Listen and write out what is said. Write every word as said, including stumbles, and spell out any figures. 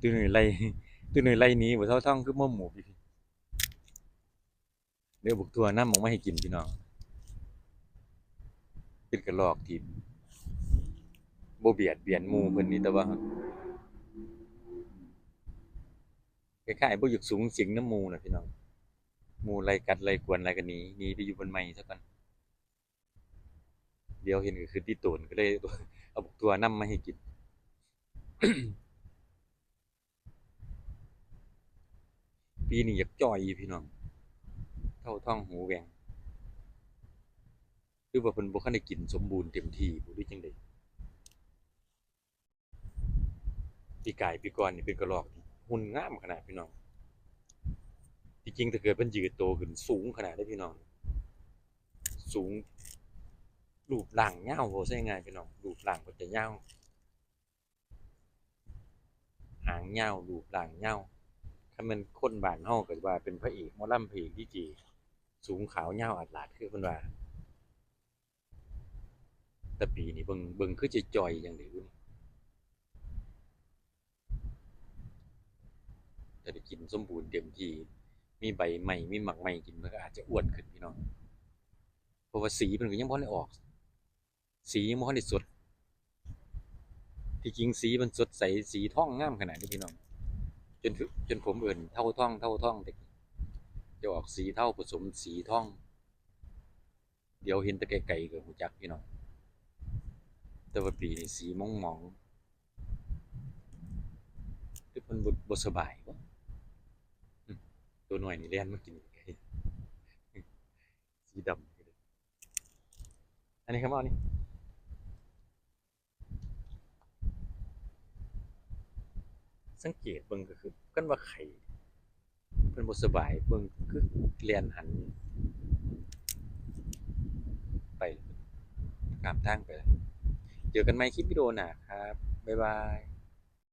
ตุ้ยหนุ่ยไล่ ตุ้ยหนุ่ยไล่หนีบ่ เฒ่าทองคือมาหมูบอยู่พี้ เดี๋ยวบักทั่วนำออกมาให้กินพี่น้อง เป็นกระรอกที่บ่เบียดเบียนหมู่เพิ่นนี่ แต่ว่าคล้ายๆบ่อยากสูงสิงนำหมู่น่ะพี่น้อง หมู่ไล่กัดไล่กวนไล่ก็หนี หนีไปอยู่บอนใหม่ซะก่อน เดี๋ยวเห็นก็คือติโตน ก็เลยเอาบักทั่วนำมาให้กิน ปีนี้อยากจ่อยอยู่พี่น้อง เฒ่าทองหูแหว่ง หรือว่าเพิ่นบ่ทันได้กินสมบูรณ์เต็มที่บ่ หรือจั่งใด ปีกายปีก่อนนี่เป็นกระรอกที่หุ่นงามขนาดพี่น้อง ที่จริงถ้าเกิดเพิ่นยืดโตขึ้นสูงขนาดนี้พี่น้อง สูง รูปร่างยาว เว้าซะง่ายๆพี่น้อง รูปร่างเพิ่นจะยาว หางยาว รูปร่างยาว คันแม่นคนบ้านเฮาก็ว่าเป็นพระเอกหมอลำ พระเอกลิเก สูงขาวยาวอาดลาดคือเพิ่นว่า แต่ปีนี้เบิ่ง เบิ่งคือจะจ่อยจั่งใด๋บุ ถ้าได้กินสมบูรณ์เต็มที่ มีใบไม้ มีหมากไม้กิน มันก็อาจจะอ้วนขึ้นพี่น้อง เพราะว่าสีมันก็ยังบ่ทันได้ออก สียังบ่ทันได้สด ที่จริงสีมันสดใส สีทองงามขนาดนี้พี่น้อง จน จนผมเอิ้นเฒ่าทอง เฒ่าทอง แต่จะออกสีเทาผสมสีทอง เดี๋ยวเห็นแต่ไกลๆก็รู้จักพี่น้อง แต่ว่าปีนี้สีหมองๆ หรือเพิ่นบ่ บ่สบายบ่ อืม ตัวน้อยนี่แล่นมากิน สีดำ อันนี้ครับ เอานี่ สังเกตเบิ่งก็คือ คันว่าไข้ เพิ่นบ่สบาย เบิ่งคือแล่นหัน ไป ข้ามทางไปแล้ว เจอกันใหม่คลิปวิดีโอหน้าครับ บ๊ายบาย